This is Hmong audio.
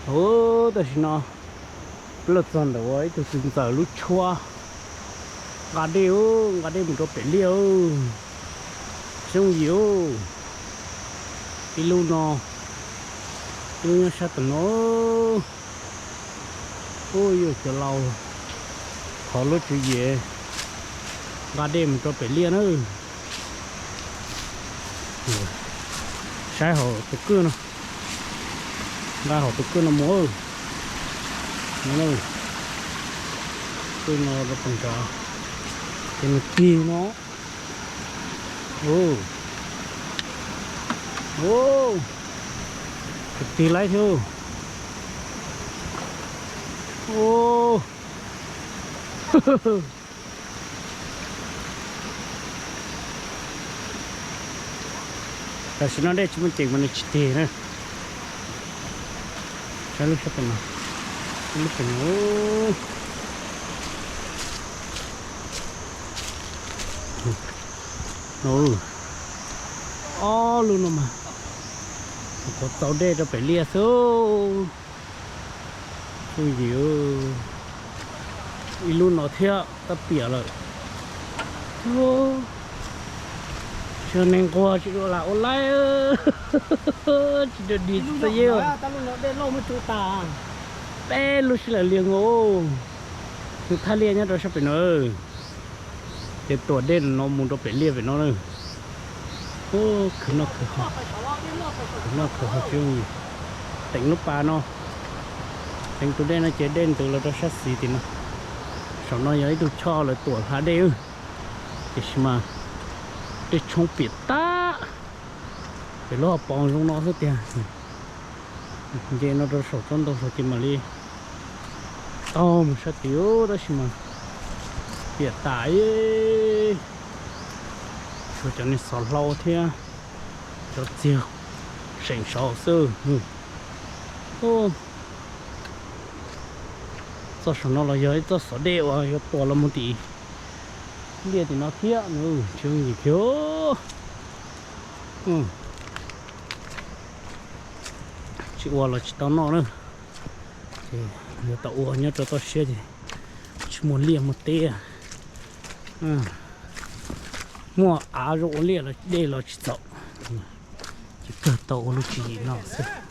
Ub, tam sim no peb los txog ntawm ua ib tug txiv ntxawm lub tshuab nqa dej, nqa dej mus rau pem liaj. Xyoob yim, ib lub no, ib lub nyob sab tom no. Ub, yog cov laus thov lub tswv yim nqa dej mus rau pem liaj na. Saib hauv tus kwj no, nqa hauv tus kwj no mus. Kwj no rau pem nrad, ces nws tig no. Tig laib thiab. Tam sim no dej tsis muaj ceem mas nws tsis tig na. Saib lub sab pem no, lub pem no. Ob lub no mas, qhuav txaus dej rau pem liaj xwb. Xyoob yim, ib lub no thiab tab piam lawm. Tsis neeg nquag tsis dua lam ua laib, tsis dua dig tsis txawj yeej. Peb lub sib law liag nkaus, tus thaj liaj nyob rau sab pem no. Ces tuam dej no mus rau pem liaj pem no na. Khwv noj khwv haus, khwv noj khwv haus tsis yooj yim. Teem lub pas no, teem tus dej no ces dej ntws los rau sab xis tim no. Saum no yog ib tug choj lawv tuam hla dej, tiam sis mas dej tshoob piam tag, pem lub hauv paus zoo no xwb tiag. Nce no rau saum tsob ntoo saud ces mam li taug mus sab tid, tab sis mas piam tas, tshuav cov niag xov hlau thiab cov txiag seem saud xwb. Txoj saum no los yog ib txoj xov dej uas yuav tuam los mus tim liaj tim no thiab, tsis yooj yim kiag. Tsis ua los tsis tau noj na. Ces yuav tau ua nyob rau toj siab ces tsis muaj liaj muaj teb. Muaj av zoo ua liaj los dej los tsis txaus, ces kawg tau ua lub tswv yim no xwb.